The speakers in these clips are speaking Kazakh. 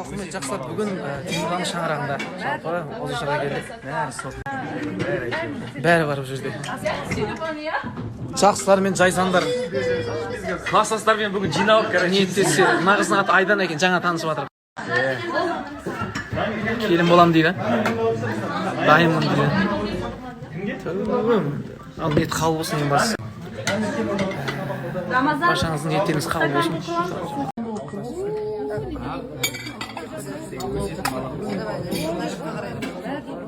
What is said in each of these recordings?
Құрметті жақсылар, бүгін Темірланның шаңырағында, жалпы ауызашарға келдік. Бәрі сот. Бәрі бар бұл жерде, жақсылар мен жайсаңдар. Класстастармен бүгін жиналып, короче. Ниеттессе, мына қыздың аты Айдана екен, жаңа танысып жатыр. Келін боламын дейді, дайынмын дейді. Тәубем. Ал ниет қабыл болсын, ең бастысы. Баршаңыздың ниеттеріңіз қабыл болсын.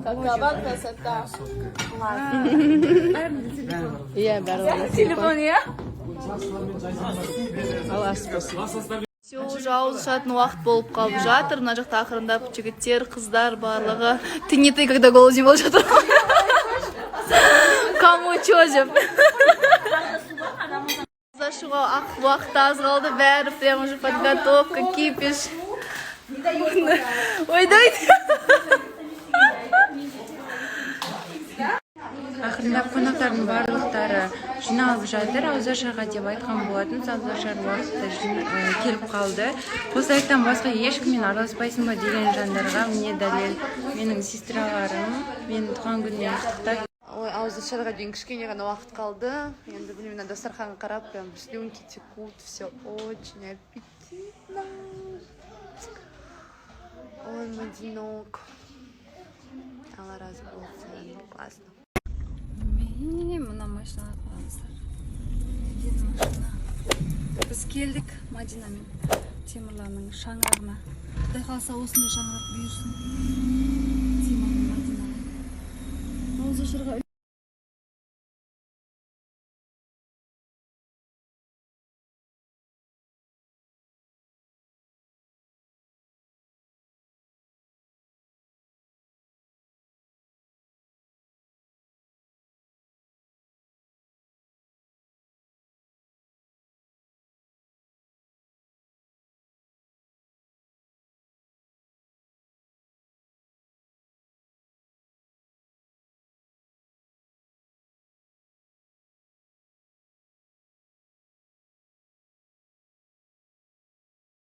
Какова красота. Иә, бәрі. Телефон, иә? Все, уже ауыз ашатын уақыт болып қалып жатыр. Мына жақта ақырындап жігіттер, қыздар барлығы. Ты не ты, когда голоден болып жатыр. Кому чё деп. Ауыз ашуға уақыт аз қалды, бәрі прям уже подготовка, кипиш. Ой, дайте. Ақырындап қонақтардың барлықтары жиналып жатыр. Ауызашарға деп айтқан болатынбыз, ауызашар уақыты келіп қалды. Қосаяқтан басқа ешкіммен араласпайсың ба деген жандарға міне дәлел: менің сестраларым мені туған күнімен құттықтап. Ой, ауызашарға дейін кішкене ғана уақыт қалды. Енді білмеймін, мына дастарханға қарап, прям слюнки текут, все очень аппетитно. Ой, Мадинок. Алла разы болсын. Классно. Мына машинаға қараңыздар, әдемі машина. Біз келдік Мадина мен Темірланның шаңырағына. Құдай қаласа, осындай шаңырақ бұйырсын Тима мен Мадинаға. Ауызашарға.